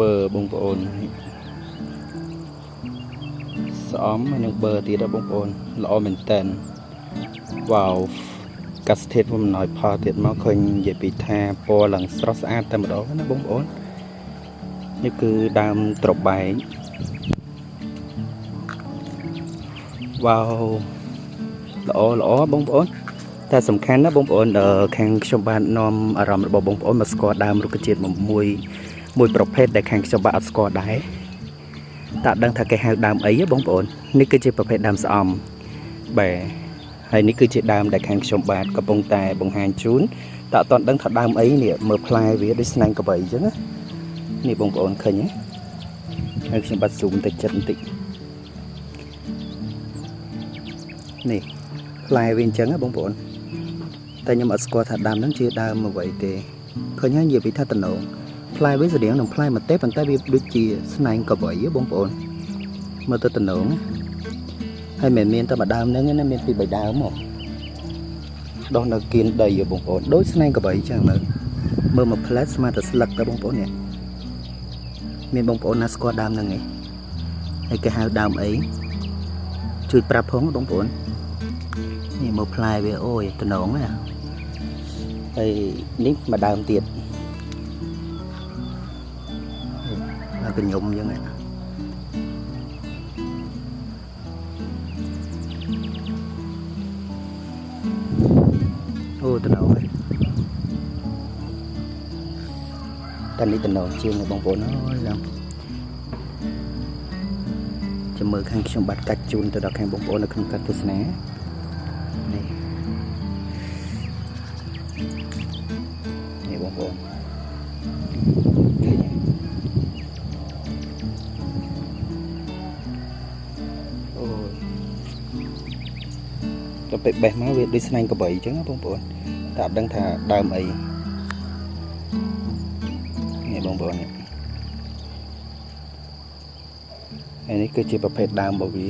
បើបងប្អូនស្អំហើយនឹងបើទៀតណាបងប្អូនល្អមែនតើវ៉ាវកាសធាតុមិនណយផលទៀតមកឃើញនិយាយពីថាពណ៌ឡើងស្រស់ស្អាតតែម្ដងណាបងប្អូននេះគឺដើមត្របែកវ៉ាវល្អល្អបងប្អូនតែសំខាន់ណាបងប្អូនខាងខ្ញុំបាននាំអារម្មណ៍របស់បងប្អូនមកស្គាល់ដើមរុក្ខជាតិមួយមួយប្រភេទដែលខាងខ្ញុំបាទអត់ស្គាល់ដែរ តើដឹងថាគេហៅដើមអីហ៎បងប្អូននេះគឺជាប្រភេទដើមស្អំបាទហើយនេះគឺជាដើមដែលខាងខ្ញុំបាទកំពុងតែបង្ហាញជូនតើអត់ទាន់ដឹងថាដើមអីនេះមើលផ្លែវាដូចស្នែងកវីអញ្ចឹងណានេះបងប្អូនឃើញទេហើយខ្ញុំបាទស៊ូមទៅចិត្តបន្តិចនេះផ្លែវាអញ្ចឹងណាបងប្អូនតែខ្ញុំអត់ស្គាល់ថាដើមហ្នឹងជាដើមអ្វីទេឃើញហើយនិយាយពីថាតំណងផ្លែវាស្រដៀងនឹងផ្លែម្ទេសប៉ុន្តែវាដូចជាស្នែងកវីហ៎បងប្អូនមើលទៅតំណងណា ហើយមិនមែនមានតែមួយដើមហ្នឹងទេណាមានពីរបីដើមមកដោះនៅគៀនដីហ៎បងប្អូនដូចស្នែងកបីចឹងមើលមើលមួយផ្លែតស្មើតែស្លឹកទៅបងប្អូននេះមានបងប្អូនណាស្គាល់ដើមហ្នឹងឯងហើយគេហៅដើមអីជួយប្រាប់ផងបងប្អូននេះមើលផ្លែវាអូយតំណងណាហើយនេះមួយដើមទៀតហើយកញុំចឹងណាអូតំណងហើយតែនេះតំណងជាងបងប្អូនអើយឡើង ចាំមើលខាងខ្ញុំបាទកាច់ជូនទៅដល់ខាងបងប្អូននៅក្នុងការទស្សនានេះនេះបងប្អូនឃើញទេអូយដល់ពេលបេះមកវាដូចស្នែងកបីអញ្ចឹងណាបងប្អូនតែអត់ដឹងថាដើមអីនេះបងប្អូននេះហើយនេះគឺជាប្រភេទដើមរបស់វា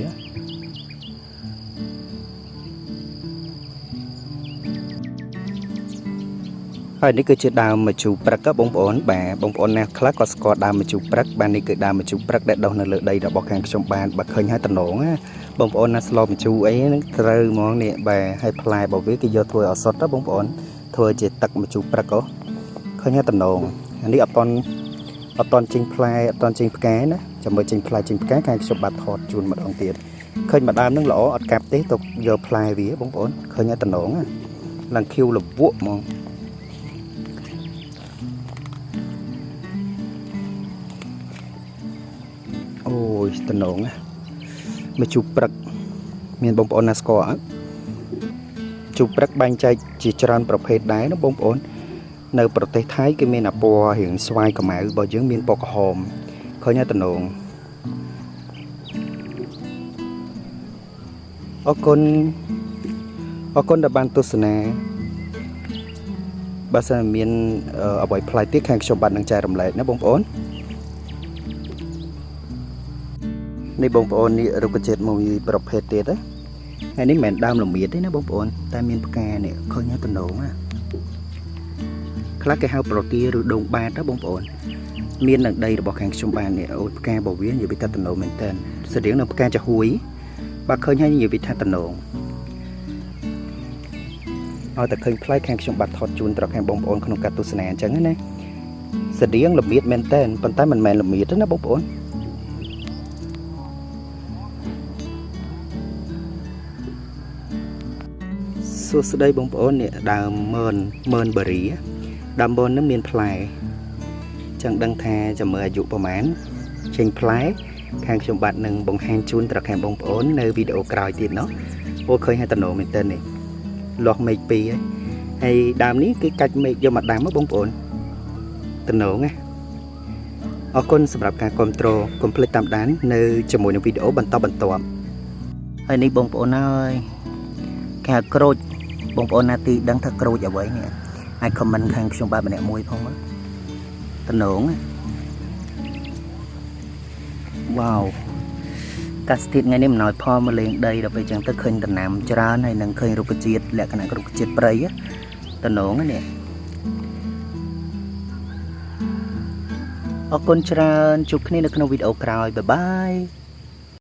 ហើយនេះគឺជាដើមម្ជូរព្រឹកបងប្អូនបាទបងប្អូនណាខ្លះក៏ស្គាល់ដើមម្ជូរព្រឹកបាទនេះគឺដើមម្ជូរព្រឹកដែលដុះនៅលើដីរបស់ខាងខ្ញុំបានបើឃើញហើយតំណងណាបងប្អូនណាស្លម្ជូរអីហ្នឹងត្រូវហ្មងនេះបាទហើយផ្លែរបស់វាគេយកធ្វើឱសថទៅបងប្អូនធ្វើជាទឹកម្ជូរព្រឹកហ៎ឃើញហើយតំណងអានេះអត់តន់អត់តន់ចេញផ្លែអត់តន់ចេញផ្កាណាចាំមើលចេញផ្លែចេញផ្កាខាងខ្ញុំបាទថតជូនម្ដងទៀតឃើញម្ដើមហ្នឹងល្អអត់កាប់ទេទុកយកផ្លែវាបងប្អូនឃើញហើយតំណងណាឡើងខៀវលវក់ហ្មង អូយតំណងណាមកជូរព្រឹកមានបងប្អូនណាស្គាល់អត់ជូរព្រឹកបែងចែកជាច្រើនប្រភេទដែរណាបងប្អូននៅប្រទេសថៃគេមានអាពណ៌រៀងស្វាយកម្ៅរបស់យើងមានពណ៌ក្រហមឃើញហើយតំណងអរគុណអរគុណដែលបានទស្សនាបើសិនមានអ្វីប្លែកទៀតខាងខ្ញុំបាទនឹងចែករំលែកណាបងប្អូន នេះបងប្អូននេះរុក្ខជាតិមួយប្រភេទទៀតណាហើយនេះមិនមែនដើមលមៀតទេណាបងប្អូនតែមានផ្កានេះឃើញហើយតំណងណាខ្លះគេហៅប្រទាឬដូងបាតណាបងប្អូនមាននឹងដីរបស់ខាងខ្ញុំបាននេះអូយផ្ការបស់វានិយាយពីថាតំណងមែនតើស្តៀងនឹងផ្កាចាហួយបើឃើញហើយនិយាយពីថាតំណងឲ្យតែឃើញផ្លែខាងខ្ញុំបាទថតជូនត្រង់ខាងបងប្អូនក្នុងការទស្សនាអញ្ចឹងណាស្តៀងលមៀតមែនតើប៉ុន្តែមិនមែនលមៀតទេណាបងប្អូន សួស្តីបងប្អូននេះដើមមនមនបារីដើមមននឹងមានផ្លែចង់ដឹងថាចាំមើលអាយុប្រហែលចេញផ្លែខាងខ្ញុំបាទនឹងបង្ហាញជូនត្រខាងបងប្អូននៅវីដេអូក្រោយទៀតណោះអូឃើញហើយតំណមែនទែននេះលាស់មេឃពីរហើយដើមនេះគឺកាច់មេឃយកមកដាំហ៎បងប្អូនតំណងណាអរគុណសម្រាប់ការគ្រប់គ្រងកុំភ្លេចតាមដាននៅជាមួយនឹងវីដេអូបន្តបន្ទាប់ហើយនេះបងប្អូនហើយគេហៅក្រូច បងប្អូនណាទីដឹងថាក្រូចអ្វីនេះអាច comment ខាងខ្ញុំបាទម្នាក់មួយផងមើលតំណងវ៉ាវកាសធាតុថ្ងៃនេះមិនណយផលមកលេងដីដល់ពេលចឹងទៅឃើញដំណាំច្រើនហើយនឹងឃើញរុក្ខជាតិលក្ខណៈរុក្ខជាតិព្រៃតំណងនេះ អរគុណច្រើនជួបគ្នានៅក្នុងវីដេអូក្រោយ។ Bye bye.